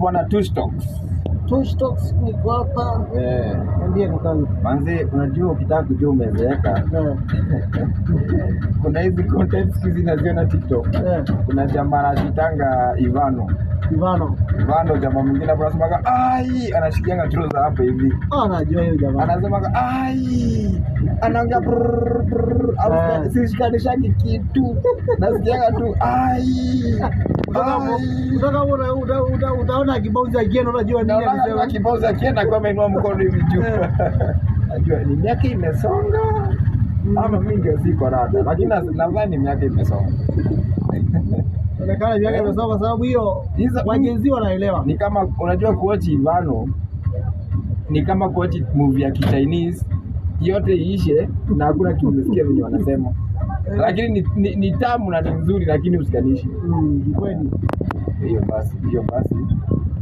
Bwana Tush Talks. Tush Talks niko hapa. Eh, Niambie kakangu. Manze, unajua ukitaka kujua umezeeka, kuna hizi content siku hizi naziona TikTok. Kuna jamaa anajitanga Ivano. Ivano. Ivano, jamaa mwingine hapo anasemaga ai, anashikianga trouser hapa hivi. Ah, najua hiyo jamaa. Anasemaga ai, anaongea brrr, brrr, sishikanishangi kitu. Nasikianga tu ai. Ai. Kutoka utaona akibounce akienda unajua nini Naona alisema. Akibounce akienda kwa ameinua mkono hivi juu. Najua ni miaka imesonga ama mimi ndio siko rada, lakini nadhani miaka imesonga. Inaonekana miaka imesonga kwa sababu hiyo Hizo Gen Z wanaelewa. Ni kama unajua kuwatch Ivano ni kama kuwatch movie ya Kichinese yote iishe na hakuna kitu umesikia venye wanasema, lakini ni tamu na ni nzuri, lakini usikanishi. Kweli. Hiyo basi, hiyo basi.